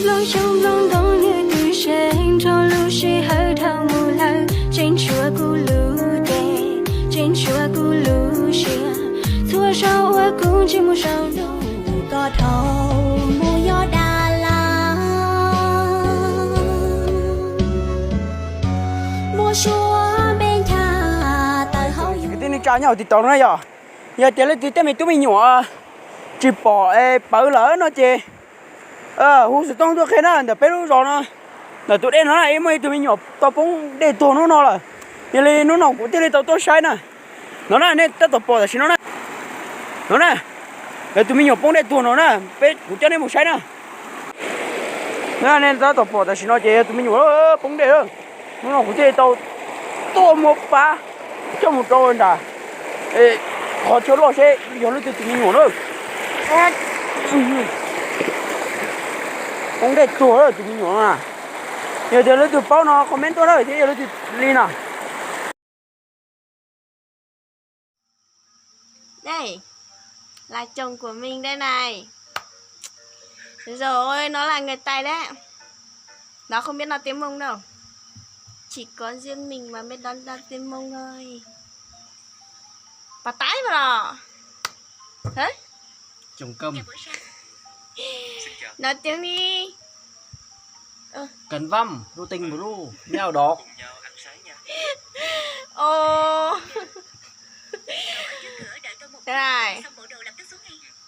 Nplooj xyoob nplooj ntoo nws twb seem rau lub sij hawm dhau mus lawm, tseem tshuav kuv lub cev, tseem tshuav kuv lub siab, txhua zaus uas kuv ntsej muag saum ntuj. Koj dhau mus yos dag lawm, muaj suab npe ncha tawm hauv yus. Kwv tij neej tsa nyob hauv TikTok no yog, yog tias leej twg tej me tub me nyuam tsis pom es pawv lawm no ces hu xov tooj tuaj qhia na, ntawm peb lub zos no, ntawm tus dej no na, ib muaj ib tug me nyuam tau poob dej tuag hnub no lawm. Yog li hnub no kuv thiaj li tau tuaj saib na. No na, nej tab tom pom tam sim no na. No na, yog tus me nyuam poob dej tuag no na, peb kuv coj nej mus saib na. Nej tab tom pom tam sim no ces yog tus me nyuam poob dej lawm. Hnub no kuv thiaj li tau tuaj muab pab coj mus rau nram qhov chaw loj seb yog leej twg tus me nyuam na. Poob dej tuag tus me nyuam no na. Yog tias leej twg paub no comment tuaj na thiab yog leej twg li no. Đây, là chồng của mình đây này. Rồi, nó là người Tây đấy. Nó không biết nói tiếng Mông đâu. Chỉ có riêng mình mà biết nói, nói tiếng Mông thôi. Bà tái mà lò. Hả? Chồng câm. Nói tiếng đi. Ơ. Cần văm, ru tình bru, mèo đỏ. Ồ. Thế này.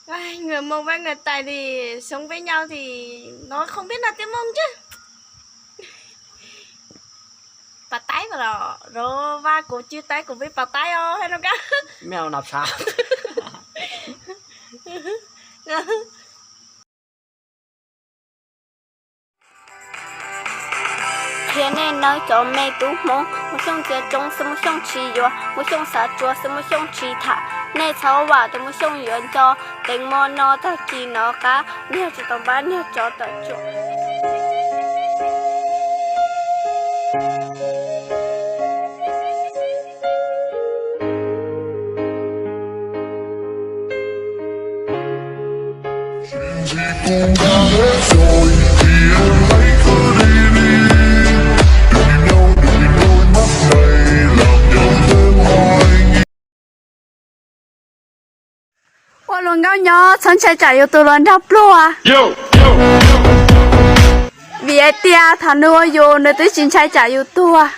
Ai, người Mông với người Tày thì sống với nhau thì nó không biết nói tiếng Mông chứ. Pab taib los rau vaj kuv cwj taib kuv peb pab taib os hais no kab. Mèo nạp sả. Qhia nej nawb cov me tub Hmoob, Muaj Xyooj ntsia tsoob xwb Muaj Xyooj tsis yuav, Muaj Xyooj xav tsuag xwb Muaj Xyooj tsis tham. Nej txhob vam tias Muaj Xyooj yuav nco, teev mo no tag kis nov qab, niag tsis tau npab niag tsov tawm tsuam. Ua luag nkauj nyob txhob ntshai tsam yus tus hluas nraug pluag. Vim hais tias thaum nws ua yus nws twb tsis ntshai tsam yus tuag.